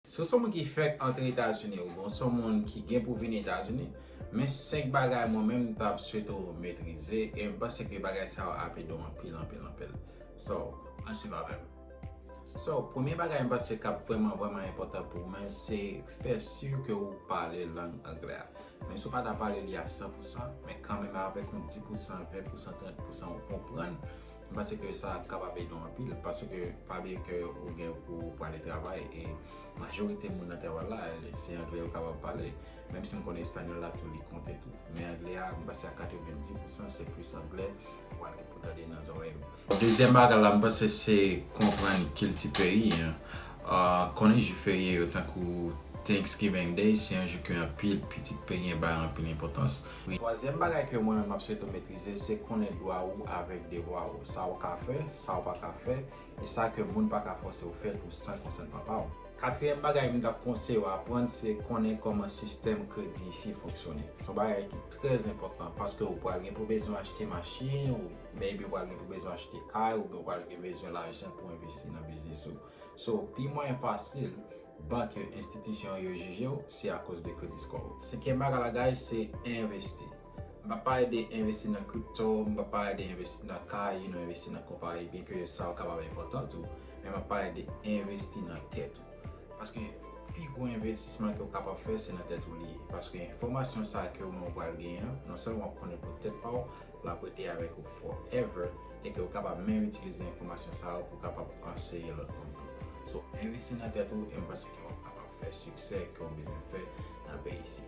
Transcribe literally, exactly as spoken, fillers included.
Si w se yon moun ki fèk antre Etazini oubyen w se yon moun ki gen pou vini Etazini, men senk bagay mwen menm m t ap swete w metrize e m panse ke bagay sa yo ap ede w anpil, anpil, anpil. So, ann swiv avè m. So, premye bagay m panse k ap vrèman, vrèman enpòtan pou ou menm, se fè si ke ou pale lang anglè a. Menm si w pa ta pale li a san pou san, men kanmenm avèk yon dis pou san, ven pou san, trant pou san ou konprann, m panse ke sa ap kapab ede w anpil, paske pa bliye ke ou gen pou prale travay e majorite moun nan travay la, se anglè yo kapab pale. Menm si m konnen espanyòl la tou li konte tou. Men anglè a, m panse a katrevenndis pou san se plis anglè ou pral gen pou tande nan zòrèy ou. Dezyèm bagay la, m panse se konprann kilti peyi an. Ah, konnen jou ferye yo tankou Thanksgiving Day, se yon jou ke anpil pitit peyi an bay anpil enpòtans. Twazyèm bagay ke mwen menm m ap swete w metrize, se konnen dwa ou avèk devwa ou. Sa ou ka fè, sa ou pa ka fè, e sa ke moun pa ka fòse w fè tou san konsèn papa w. Katriyèm bagay m t ap konseye w aprann, se konnen kòman sistèm kredi isi fonksyone. Se yon bagay ki trè enpòtan, paske ou pral gen pou bezwen achte machin, ou maybe ou pral gen pou bezwen achte kay, oubyen ou pral gen bezwen lajan pou envesti nan biznis ou. So, pi mwayen fasil bank yo, enstitisyon yo jije w, se akoz de kredi score ou. Senkyèm bagay la, guys, se envesti. M p ap pale de envesti nan crypto, m p ap pale de envesti nan kay, you know, envesti nan konpayi, byenke sa yo kapab enpòtan tou, men m ap pale de envesti nan tèt ou. Paske pi gwo envestisman ke w kapab fè, se nan tèt ou li ye. Paske enfòmasyon sa a ke ou menm ou pral genyen an, non sèlman w ap konnen pou tèt pa w, l ap rete avèk ou forever, e ke w kapab menm itilize enfòmasyon sa yo pou w kapab anseye lòt moun tou. So, envesti nan tèt ou, e m panse ke w ap kapab fè siksè ke w bezwen fè nan peyi isi.